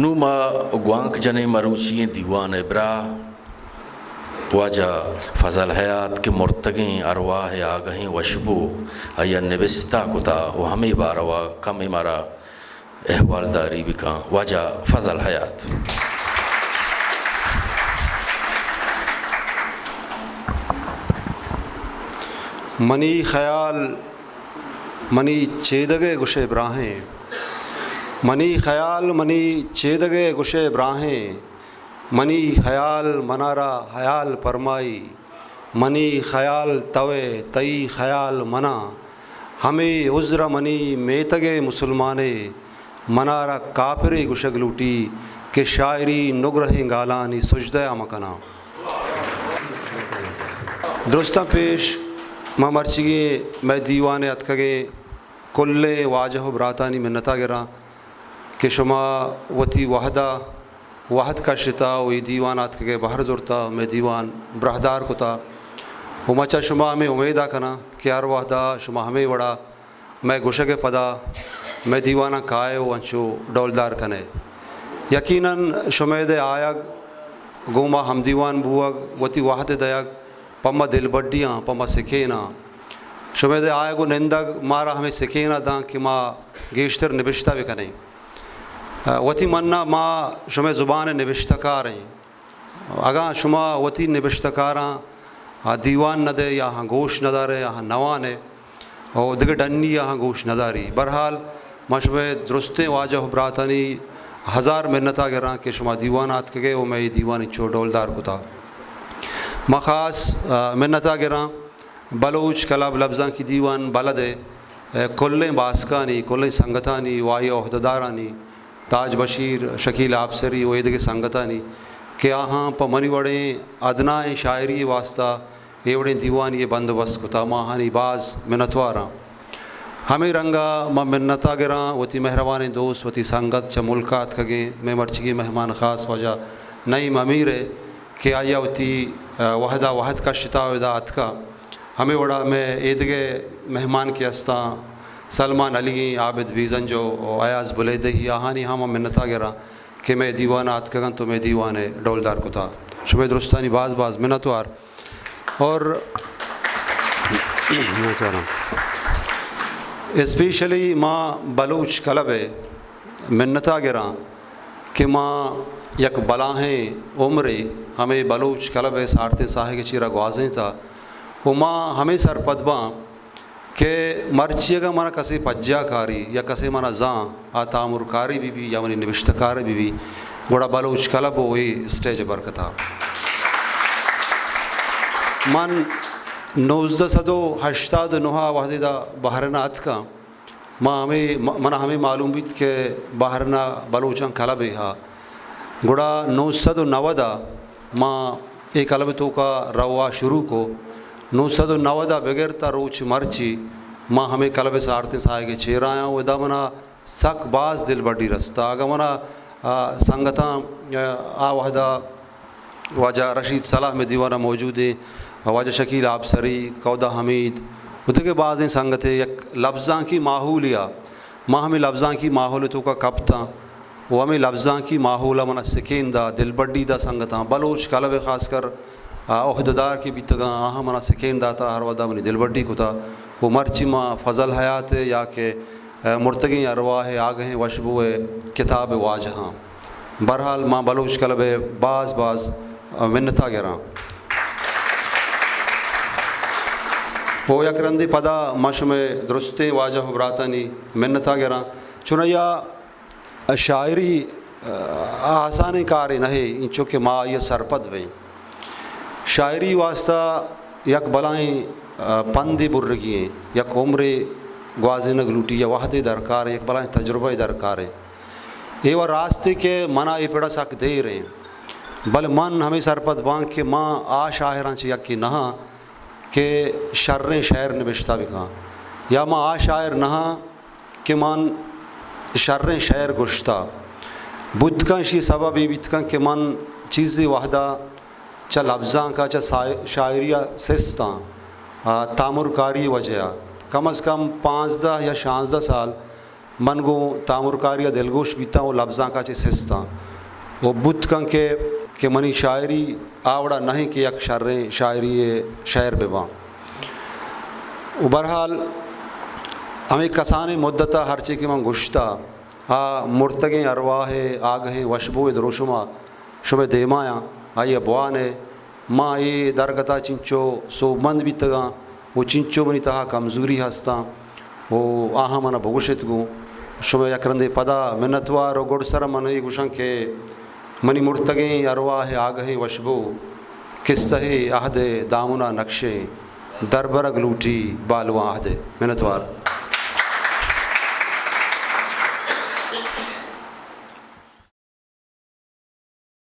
نوں ما گوانک جنیں مروچی ئیں دیوان ءِ براہ واجہ فضل حیات کہ مرتگیں ارواہ ءِ آگہیں وشبو آئی ءَ نبشتہ کتا ءُ ہمے باروا کمے مارا احوالداری بکاں۔ واجہ فضل حیات۔ منی خیال منی چیدگ ءِ گوشئے براہیں، منی خیال منی چیدگ ءِ گوشئے براہیں، منی خیال منارا حیال پرمائی، منی خیال توئے، تئی خیال منا، ہمے عذر ءَ منی میتگ ءِ مسلمانے، منارا کافرے گوشگ لوٹی کہ شاعری نگرہیں گالانی سجدہ ءَ مکناں۔ درستاں پیش ما مرچیگیں مئے دیوان ءَ اتکگیں کلیں واجہ ءُ براتانی منت ءَ گراں کہ شما وتی وہد ءَ وہد کشتا ءُ اے دیوان ءَ اتکگ ءِ بہر زرتا، مئے دیوان براہدار کتا ءُ ما چہ شما ہمے امید ءَ کناں کہ ہر وہد ءَ شما ہمے وڑا مئے گوشگ ءِ پدا مئے دیواناں کائے ءُ انچو ڈولدار کنئے۔ یقیناً شمئے دے آیگ، گوں ما ہمدیوان بوگ، وتی وہد ءِ دئیگ پہ ما دلبڈیاں، پہ ما سکیناں۔ شمئے دے آیگ ءُ نندگ مارا ہمے سکیناں داں کہ ما گیشتر نبشتہ بکنیں۔ وتی من ءَ ما شمئے زبان ءِ نبشتہ کار ایں۔ اگاں شما وتی نبشتہ کاراں آ دیوان نہ دئے یا آہاں گوش نہ دارئے، آہاں نہ وانئے، او دگہ ڈنی آہاں گوش نہ داری۔ بہرحال، ما شمئے درستیں واجہ ءُ براتانی ہزار منت ءَ گراں کہ شما دیوان ءَ آتکگئے ءُ مئے اے دیوان انچو ڈولدار کتا۔ ما خاص، آ، منت ءَ گراں بلوچ کلب لبزانکی دیوان بلد ءِ، آ، کلیں باسکانی، کلیں سنگتانی ءُ آئی ءِ عہدہ دارانی، تاج بشیر، شکیل آبسری ءُ ایدگہ سنگتانی کہ آہاں پہ منی وڑیں ادنائیں شاعری ءِ واستہ اے وڑیں دیوانی ءِ بندوبست کتا، ما آہانی باز منتوار آں۔ ہمے رنگ ءَ ما منت ءَ گراں وتی مہروانیں دوست، وتی سنگت چہ ملک ءَ اتکگیں مئے مرچیگیں مہمان خاص واجہ نعیم امیر ءِ کہ آئی ءَ وتی، آ، وہد ءَ وہد کشتا ءُ ادا اتکا۔ ہمے وڑا مئے ایدگہ مہمان کہ استاں، سلمان علی، عابد بیزنجو ءُ ایاز بلیدہی، آہانی ہم منت ءَ گراں کہ مئے دیوان ءَ اتکگ انت ءُ مئے دیوان ءَ ڈولدار کتا۔ شمئے درستانی باز باز منتوار۔ اور اسپیشلی ما بلوچ کلب ءِ منت ءَ گراں کہ ما یک بلاہیں عمرے ہمے بلوچ کلب ءِ سارتیں ساہگ ءِ چیرا گوازینتا ءُ ما ہمے سرپد باں کہ مرچی اگاں منا کسے پجا کاری یا کسے منا زان، آ تامرکارے بہ بی یا منی نبشتہ کارے بہ بی، گڑا بلوچ کلب ءُ اے اسٹیج ءِ برکت ءَ۔ من نوزدہ سد ءُ ہشتاد ءُ نہ ءَ وہدے دا بحرین ءَ اتکاں، ما ہمے، م-، منا ہمے معلوم بیت کہ بحرین ءَ بلوچاں کلبے ہا۔ گڑا نو سد ءُ نود ءَ ما اے کلب ءِ توکا روا شروع کو۔ نو سد ءُ نود ءَ بگر تا روچ مرچی ما ہمے کلب ءِ سارتیں ساہگ ءِ چیرا آں ءُ ادا منا سک باز دلبڈی رستا۔ اگاں منا، آ، سنگتاں، آ، آ وہدا واجہ رشید صلاح مئے دیوان ءَ موجود ایں، واجہ شکیل آبسری، کودا حمید ءُ دگہ بازیں سنگتے یک لبزانکی ماحولے ءَ، ما ہمے لبزانکی ماحول ءِ توکا کپتاں ءُ ہمے لبزانکی ماحول ءَ منا سکین دا، دلبڈی دا سنگتاں، بلوچ کلب ءِ خاص کر، آ، عہدہ دار کہ بیتگاں، آہاں منا سکین داتا، ہر وہدا منی دلبڈی کتا ءُ مرچی ما فضل حیات ءِ یا کہ، آ، مرتگیں ارواہ ءِ آگہیں وشبو ءِ کتاب ءِ واجہاں۔ بہرحال، ما بلوچ کلب ءِ باز باز منت ءَ گراں۔ ءُ یک رندے پدا ما شمئے درستیں واجہ ءُ براتانی منت ءَ گراں۔ چونایا شاعری، آ، آسانیں کارے نہ ایں، انچو کہ ما آئی ءَ سرپد بیں۔ شاعری واستہ یک بلاہیں، آ، پندے برگی ایں، یک عمرے گوازینگ لوٹی، یا وہدے درکار ایں، یک بلاہیں تجربہ درکار ایں۔ اے و راستے کہ منا اے پڑا سک دیر ایں، بلے من ہمے سرپد باں کہ ما آ شاعراں چہ یکے نہ آں کہ شریں شعر نبشتہ بکاں، یا ما آ شاعر نہ آں کہ من شریں شعر گوشتہ۔ بوت کن اشی سبب اے بیت کن کہ من چیزے وہدا چہ لبزانکا، چہ سا-، شاعریا سستاں، آ، تامرکاری وجہ ءَ کم از کم پانزدہ یا شانزدہ سال من گوں تامرکاری ءَ دلگوش بیتاں و لبزانک ءَ چہ سستاں و بوت کن کہ، کہ منی شاعری آ وڑا نہ انت کہ یک شریں شاعری ءِ شئیر بہ باں۔ و بہرحال ہمے کسانیں مدت ءَ ہرچے کہ من گوشتہ، آ مرتگیں ارواہ ءِ آگہیں وشبو ءِ دروشم ءَ شمئے دیما آں، آئی ءَ بوان ئے۔ ما اے درگت ءَ چنچو سوبمند بیتگاں و چنچو منی تہا کمزوری ہستاں و آہاں من ءَ بگوشت گوں۔ شمئے یک رندے پدا منتوار و گڈسر من اے گوشاں کہ منی مرتگیں ارواہ ءِ آگہیں وشبو، کسہ ءِ عہد ءِ دامن ءَ نکشیں، دربرگ لوٹی بالواں عہد ءِ۔ منتوار۔